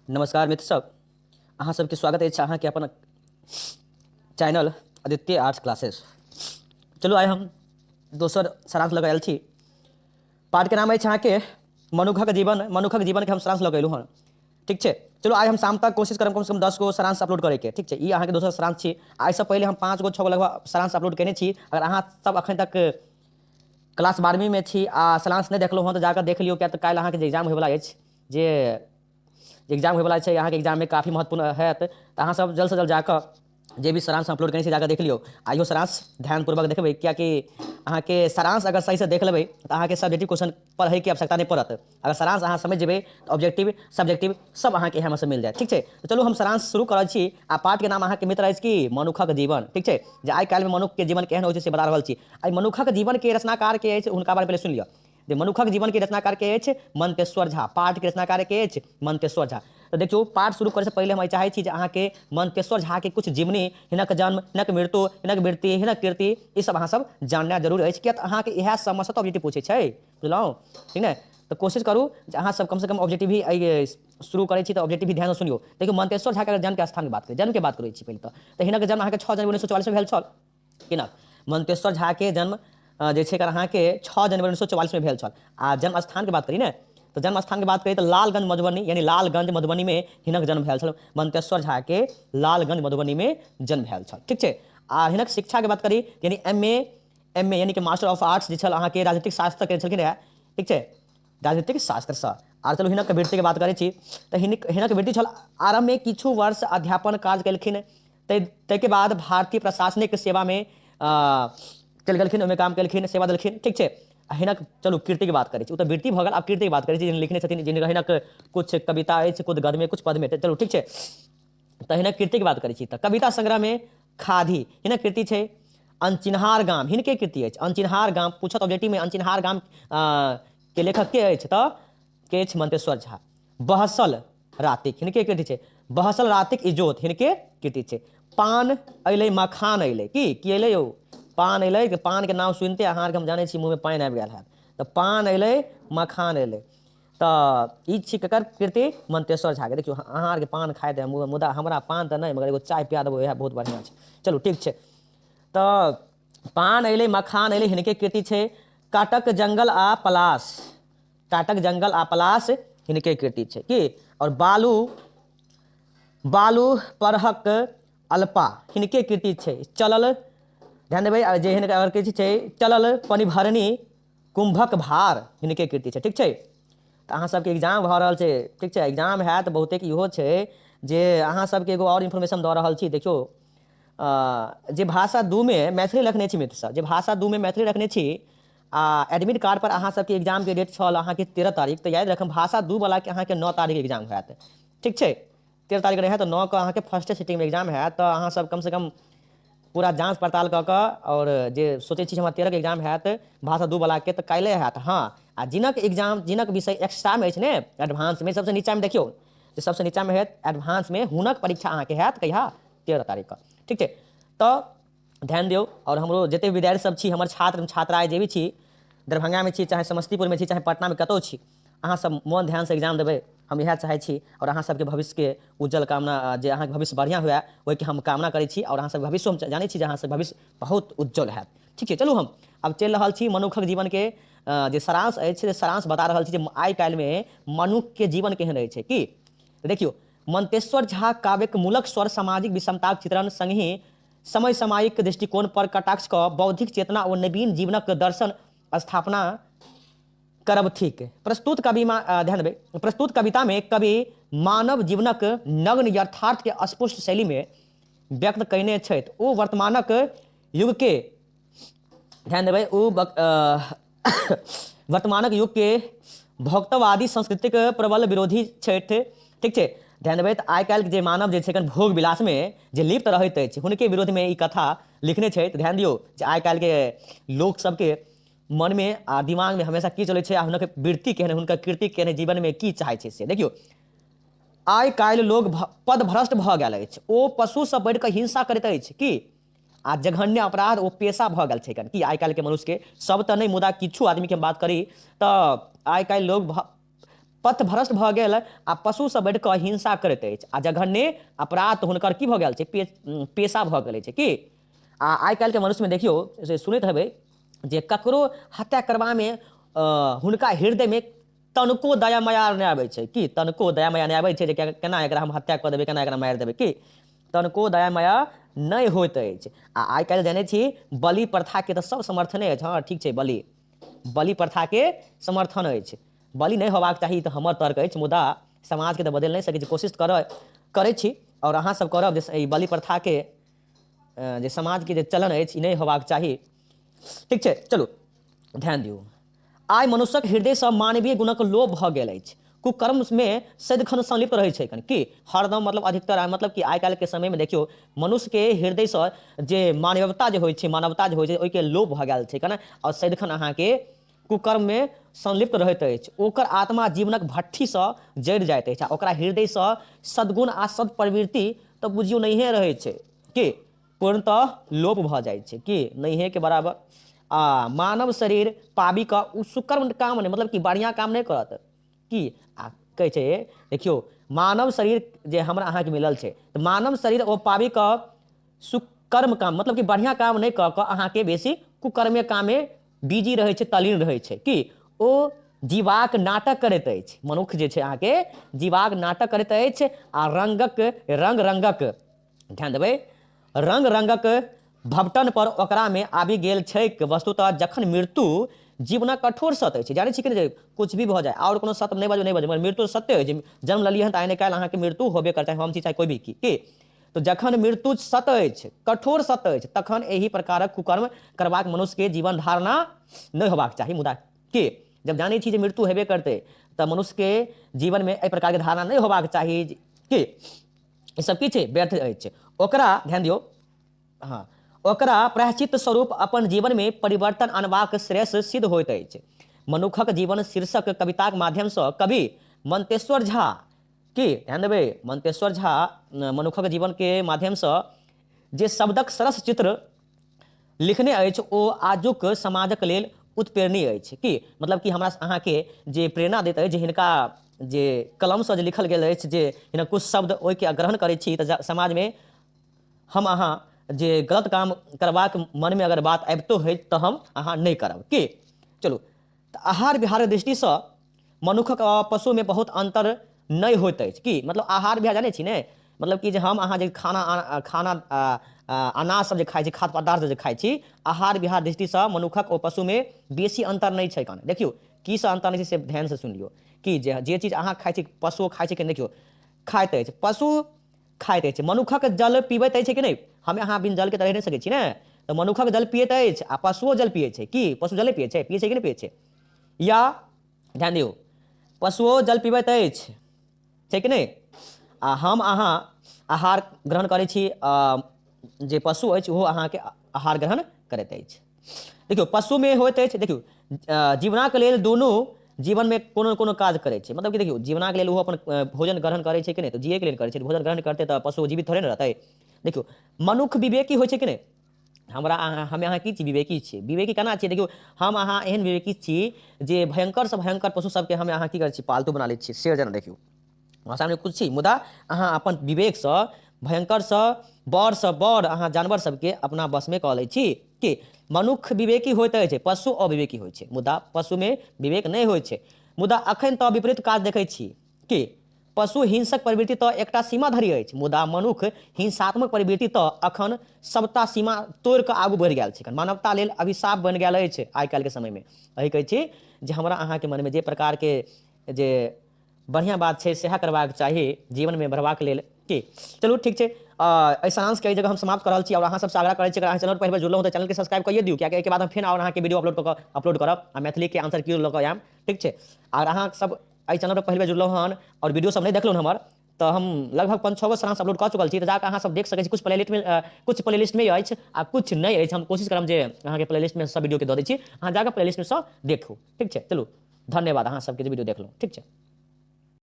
नमस्कार मित्र सब, अहाँ सबके स्वागत अछि अहाँके अपन चैनल आदित्य आर्ट्स क्लासेस। चलू आइ हम दोसर सारांश लऽ कऽ आयल छी। पाठके नाम अछि अहाँके मनुखक जीवन। मनुखक जीवनके हम सारांश लऽ कऽ एलहुँ हँ, ठीक छै। चलू आइ हम शाम तक कोशिश करब कमसँ कम 10 गो सारांश अपलोड करैके, ठीक छै। ई अहाँके दोसर सारांश छी। आइसँ पहिले हम 5 गो 6 गो लगभग सारांश अपलोड केने छी। अगर अहाँ सब अखन तक क्लास 12वींमे छी आ सारांश नहि देखलहुँ हँ तऽ जाकऽ देख लियौ, किया तऽ काल्हि अहाँके जे एग्जाम होयवला अछि, जे एग्जाम होयवला छै, अहाँके एग्जाममे काफी महत्वपूर्ण हैत, तऽ अहाँ सब जल्दसँ जल्द जाकऽ जे भी सारांश अपलोड केने छी जाकऽ देख लियौ। आ इहो सारांश ध्यानपूर्वक देखबै, कियाकि अहाँके सारांश अगर सहीसँ देख लेबै तऽ अहाँके सब्जेक्टिव क्वेश्चन पढ़ैके आवश्यकता नहि पड़त। अगर सारांश अहाँ समझि जेबै तऽ ऑब्जेक्टिव सब्जेक्टिव सब अहाँके इएहमे से मिल जायत, ठीक छै। तऽ चलू हम सारांश शुरू करै छी। आ पाठके नाम अहाँके मित्र अछि कि मनुखक जीवन, ठीक छै। जे आइ काल्हिमे मनुखके जीवन केहन होइ छै से बता रहल छी। एहि मनुखक जीवनके रचनाकार के अछि, हुनका बारेमे पहिले सुनि लिअ। जे मनुखक जीवनके रचनाकार के अछि? मंतेश्वर झा। पाठके रचनाकार के अछि? मंतेश्वर झा। तऽ देखियौ, पाठ शुरू करैसँ पहिले हम चाहै छी जे अहाँके मंतेश्वर झाके कुछ जीवनी, हिनक जन्म, हिनक मृत्यु, हिनक वृत्ति, हिनक कीर्ति, ई सब अहाँ सब जाननाइ जरूर अछि, किया तऽ अहाँके इएह सबमे से तऽ ऑब्जेक्टिव पूछै छै, बुझलहुँ? ठीक ने? तऽ कोशिश करू जे अहाँ सब कमसँ कम ऑब्जेक्टिव ही एहि शुरू करै छी तऽ ऑब्जेक्टिव भी ध्यानसँ सुनियौ। देखियौ, मंतेश्वर झाके अगर जन्मके स्थानके बात करी, जन्मके बात करै छी पहिले तऽ हिनक जन्म अहाँके 6 जनवरी 1944मे भेल छल। हिनक मंतेश्वर झाके जन्म जे छै अहाँके 6 जनवरी 1944मे भेल छल। आ जन्म स्थानके बात करी ने, तऽ जन्म स्थानके बात करी तऽ लालगंज मधुबनी, यानी लालगंज मधुबनीमे हिनक जन्म भेल छल। मंतेश्वर झाके लालगंज मधुबनीमे जन्म भेल छल, ठीक छै। आ हिनक शिक्षाके बात करी, यानी एम ए यानी कि मास्टर ऑफ आर्ट्स जे छल अहाँके राजनीतिक शास्त्र केने छलखिन रहए, ठीक छै, राजनीतिक शास्त्रसँ। आर चलू हिनक वृत्तिके बात करै छी तऽ हिनक वृत्ति छल आरम्भमे किछु वर्ष अध्यापन कार्य केलखिन, ताहिके बाद भारतीय प्रशासनिक सेवामे चलि गेलखिन, ओहिमे काम केलखिन, सेवा देलखिन, ठीक छै। आ हिनक चलू कीर्तिके बात करै छी, ओ तऽ वृत्ति भऽ गेल, आब कीर्तिके बात करै छी, लिखने छथिन, जिनका हिनक कुछ कविता अछि, कुछ गद्यमे कुछ पदमे। चलू ठीक छै, तऽ हिनक कीर्तिके बात करै छी तऽ कविता संग्रहमे खादी हिनक कीर्ति छै। अनचिन्हार गाम हिनके कीर्ति अछि। अनचिन्हार गाम पूछत ऑब्जेक्टिवमे, अनचिन्हार गाम के लेखक के अछि तऽ के अछि? मंतेश्वर झा। बहसल रातिक हिनके कृति छै। बहसल रातिक इजोत हिनके कृति छै। पान अयलै मखान अयलै, की की अयलै यौ? पान अयलै। पानके नाम सुनिते अहाँ आरके हम जानै छी मुँहमे पानि आबि गेल हैत। तऽ पान अयलै मखान अयलै, तऽ ई छी ककर कृति? मंतेश्वर झाके। देखियौ, अहाँ आरके पान खाइत है, मुदा हमरा पान तऽ नहि, मगर एगो चाय पिया देबै, इएह बहुत बढ़िआँ छै। चलू ठीक छै, तऽ पान अयलै मखान अयलै हिनके कृति छै। काटक जंगल आ पलाश, काटक जंगल आ पलाश हिनके कृति छै की। और बालू बालू परहक अल्पा हिनके कृति छै। चलल, ध्यान देबै जे हिनकर अगर कृति छै चलल पनिभरनी कुंभक भार हिनके कृति छै, ठीक छै। तऽ अहाँ सबके एग्जाम भऽ रहल छै, ठीक छै, एग्जाम हैत बहुतेक। इहो छै जे अहाँ सबके एगो आओर इन्फॉर्मेशन दऽ रहल छी। देखियौ, जे भाषा 2मे मैथिली रखने छी मित्र सब, जे भाषा 2मे मैथिली रखने छी आ एडमिट कार्ड पर अहाँ सबके एग्जामके डेट छल अहाँके 13 तारीख, तऽ याद रखब भाषा 2 वलाके अहाँके 9 तारीख एग्जाम हैत, ठीक छै। 13 तारीख रहै तऽ 9 के अहाँके फर्स्टे सिटिंगमे एग्जाम हैत। तऽ अहाँ सब कमसँ कम पूरा जाँच पड़ताल कऽ कऽ, आओर जे सोचै छी हमरा 13 के एग्जाम हैत भाषा 2 वलाके, तऽ काल्हिए हैत। हँ, आ जिनक एग्जाम जिनक विषय एक्स्ट्रामे अछि ने, एडवांसमे सबसँ नीचाँमे देखियौ जे सबसँ नीचाँमे हैत एडवांसमे, हुनक परीक्षा अहाँके हैत कहिया? 13 तारीखके, ठीक छै। तऽ ध्यान दियौ। आओर हमरो जते विद्यार्थी सब छी, हमर छात्र छात्रा जे भी छी, दरभंगामे छी चाहे समस्तीपुरमे छी चाहे पटनामे कतहु छी, अहाँ सब मन ध्यानसँ एग्जाम देबै, हम इएह चाहै छी। आओर अहाँ सबके भविष्यके उज्जवल कामना, जे अहाँके भविष्य बढ़िआँ हुए ओहिके हम कामना करै छी। आओर अहाँ सब भविष्य हम जानै छी जे अहाँ सब भविष्य बहुत उज्जवल हैत, ठीक छै। चलू हम आब चलि रहल छी मनुखक जीवनके जे सारांश अछि, से सारांश बता रहल छी जे आइ काल्हिमे मनुखके जीवन केहन रहै छै की। देखियौ, मंतेश्वर झा काव्यक मूलक स्वर सामाजिक विषमताक चित्रण संगहि समय सामयिक दृष्टिकोण पर कटाक्ष कऽ बौद्धिक चेतना ओ नवीन जीवनक दर्शन स्थापना करब थिक। प्रस्तुत कवि ध्यान देबै, प्रस्तुत कविता में कवि मानव जीवनक नग्न यथार्थ के स्पष्ट शैली में व्यक्त कयने छथि। ओ वर्तमानक युग के ध्यान देबै, ओ वर्तमानक युग के भोक्तावादी संस्कृतिक प्रबल विरोधी छथि, ठीक छै। ध्यान देबै तऽ आइ काल्हि जे मानव जे छै एखन भोग विलासमे जे लिप्त रहैत अछि, हुनके विरोधमे ई कथा लिखने छथि। ध्यान दियौ जे आइ काल्हिके लोक सबके मनमे आ दिमागमे हमेशा की चलै छै आ हुनक वृत्ति केहन, हुनकर कृति केहन, जीवनमे की चाहै छै से। देखियौ, आइ काल्हि लोग पदभ्रष्ट भऽ गेल अछि, ओ पशुसँ बढ़ि कऽ हिंसा करैत अछि की, आ जघन्य अपराध ओ पेशा भऽ गेल छै एखन की। आइ काल्हिके मनुष्यके सब तऽ नहि, मुदा किछु आदमीके हम बात करी तऽ आइ काल्हि लोग पथभ्रष्ट भऽ गेल आ पशुसँ बढ़ि कऽ हिंसा करैत अछि आ जघन्य अपराध हुनकर की भऽ गेल छै पेशा भऽ गेल अछि की। आ आइ काल्हिके मनुष्यमे देखियौ से सुनैत हेबै जे ककरो हत्या करबामे हुनका हृदयमे तनिको दया माया नहि आबै छै की, तनिको दया माया नहि आबै छै जे केना एकरा हम हत्या कऽ देबै, केना एकरा मारि देबै की, तनिको दया माया नहि होइत अछि। आ आइ काल्हि जानै छी बलि प्रथाके तऽ सब समर्थने अछि, हँ ठीक छै बलि, बलि प्रथाके समर्थन अछि, बलि नहि होबाक चाही तऽ हमर तर्क अछि, मुदा समाजके तऽ बदलि नहि सकै छी, कोशिश करै छी आओर अहाँ सब करब जे एहि बलि प्रथाके जे समाजके जे चलन अछि ई नहि होबाक चाही। ठीक छै, चलू ध्यान दियौ। आइ मनुष्यक हृदयसँ मानवीय गुणक लोभ भऽ गेल अछि, कुकर्ममे सदिखन संलिप्त रहै छै की हरदम, मतलब अधिकतर, मतलब कि आइ काल्हिके समयमे देखियौ मनुष्यके हृदयसँ जे मानवता जे होइ छै, मानवता जे होइ छै ओहिके लोभ भऽ गेल छै केना, आओर सदिखन अहाँके कुकर्ममे संलिप्त रहैत अछि। ओकर आत्मा जीवनक भट्ठीसँ जरि जाइत अछि आ ओकरा हृदयसँ सद्गुण आ सद्प्रवृत्ति तऽ बुझियौ नहिए रहै छै की पूर्णतः लोप भऽ जाइ छै की नहिएके बराबर। आ मानव शरीर पाबि कऽ ओ सुकर्म काम नहि, मतलब कि बढ़िआँ काम नहि करत की। आ कहै छै देखियौ मानव शरीर जे हमरा अहाँके मिलल छै तऽ मानव शरीर ओ पाबि कऽ सुकर्म काम, मतलब कि बढ़िआँ काम नहि कऽ कऽ अहाँके बेसी कुकर्मे कामे बिजी रहै छै, तल्लीन रहै छै की। ओ जीवाक नाटक करैत अछि, मनुख जे छै अहाँके जीवाक नाटक करैत अछि आ रंगक रंग रंगक, ध्यान देबै, रंग रंगक भवटन पर ओकरामे आबि गेल छैक। वस्तुतः जखन मृत्यु जीवनक कठोर सत्य अछि, जानै छी कि नहि जे कुछ भी भऽ जाय आओर कोनो सत्य नहि बाजू नहि बाजू, मगर मृत्यु सत्य अछि। जन्म लेलियै हन तऽ आइ नहि काल्हि अहाँके मृत्यु होबे करतै, चाहे हम छी चाहे कोइ भी की। तऽ जखन मृत्यु सत्य अछि, कठोर सत्य अछि, तखन एहि प्रकारक कुकर्म करबाक मनुष्यके जीवन धारणा नहि होबाक चाही। मुदा के जब जानै छी जे मृत्यु हेबे करतै तऽ मनुष्यके जीवनमे एहि प्रकारके धारणा नहि होबाक चाही की ई सब की छै, व्यर्थ अछि। ओकरा ध्यान दियौ, हँ, ओकरा प्रायश्चित स्वरूप अपन जीवनमे परिवर्तन अनबाक श्रेयस सिद्ध होइत अछि। मनुखक जीवन शीर्षक कविताक माध्यमसँ कवि मंतेश्वर झा की ध्यान देबै, मंतेश्वर झा मनुखक जीवनके माध्यमसँ जे शब्दक सरस चित्र लिखने अछि ओ आजुक समाजक लेल उत्प्रेरणीय अछि की, मतलब कि हमरा अहाँके जे प्रेरणा दैत अछि, जे हिनका जे कलमसँ जे लिखल गेल अछि, जे हिनक कुछ शब्द ओहिके ग्रहण करै छी तऽ समाजमे हम अहाँ जे गलत काम करबाक मनमे अगर बात आबितो होय तऽ हम अहाँ नहि करब की। चलू तऽ आहार विहारक दृष्टिसँ मनुखक आ पशुमे बहुत अन्तर नहि होइत अछि की, मतलब आहार विहार जानै छी ने, मतलब कि जे हम अहाँ जे खाना खाना अनाज सब जे खाइ छी, खाद्य पदार्थ जे खाइ छी, आहार विहार दृष्टिसँ मनुखक ओ पशुमे बेसी अन्तर नहि छै। देखियौ की से अन्तर नहि छै से ध्यानसँ सुनि लियौ कि जे चीज अहाँ खाइ छी पशुओ खाइ छै कि नहि। देखियौ खाइत अछि पशु, खाइत अछि मनुखक जल पीबैत अछि कि नहि, हम अहाँ बिन जलके तऽ रहि नहि सकै छी ने, तऽ मनुखक जल पियैत अछि आ पशुओ जल पियै छै की, पशु जल नहि पियै छै, पियै छै कि नहि पियै छै। या ध्यान दियौ पशुओ जल पीबैत अछि छै कि नहि, आ हम अहाँ आहार ग्रहण करै छी, जे पशु अछि ओहो अहाँके आहार ग्रहण करैत अछि। देखियौ पशुमे होइत अछि, देखियौ जीवनाके लेल दुनू जीवनमे कोनो ने कोनो काज करै छै, मतलब कि देखियौ जीवनाके लेल ओहो अपन भोजन ग्रहण करै छै कि नहि, तऽ जियैके लेल करै छै, भोजन ग्रहण करतै तऽ पशु जीवित थोड़े ने रहतै। देखियौ मनुख विवेकी होइ छै कि नहि, हमरा अहाँ हमे अहाँ की छी, विवेकी छी। विवेकी केना छियै, देखियौ हम अहाँ एहन विवेकी छी जे भयंकरसँ भयंकर पशु सबके हम अहाँ की करै छी, पालतू बना लै छियै। शेर जेना देखियौ हमरा सामने कुछ छी, मुदा अहाँ अपन विवेकसँ भयंकरसँ बड़सँ बड़ अहाँ जानवर सबके अपना वशमे कऽ लै छी कि। मनुख विवेकी होइत अछि, पशु अविवेकी होइ छै, मुदा पशुमे विवेक नहि होइ छै। मुदा अखन तऽ विपरीत काज देखै छी कि पशु हिंसक प्रवृत्ति तऽ एकटा सीमा धरि अछि, मुदा मनुख हिंसात्मक प्रवृत्ति तऽ अखन सबटा सीमा तोड़ि कऽ आगू बढ़ि गेल छै, मानवता लेल अभिशाप बनि गेल अछि आइ काल्हिके समयमे। एहि कहै छी जे हमरा अहाँके मनमे जे प्रकारके जे बढ़िआँ बात छै सएह करबाक चाही जीवनमे बढ़बाक लेल की। चलू ठीक छै, एहि सारांशके एहि जगह हम समाप्त कऽ रहल छी आओर अहाँ सबसँ आग्रह करै छी अगर अहाँ चैनल पर पहिल बेर जुड़लहुँ तऽ चैनलके सब्सक्राइब कइए दियौ, कियाकि एहिके बाद हम फेर आओर अहाँके वीडियो अपलोड कऽ कऽ अपलोड करब आ मैथिलीके आंसर की लऽ कऽ आयब। ठीक छै, आओर अहाँ सब एहि चैनल पर पहिल बेर जुड़लहुँ हन आओर वीडियो सब नहि देखलहुँ हमर तऽ हम लगभग 5-6 गो सारांश अपलोड कऽ चुकल छी, तऽ जाकऽ अहाँ सब देख सकै छी। कुछ प्लेलिस्टमे कुछ प्लेलिस्टमे अछि आ कुछ नहि अछि। हम कोशिश करब जे अहाँके प्लेलिस्टमे सब वीडियोके दऽ दै छी, अहाँ जाकऽ प्लेलिस्टमे सँ देखू। ठीक छै, चलू धन्यवाद अहाँ सबके जे वीडियो देखलहुँ। ठीक छै।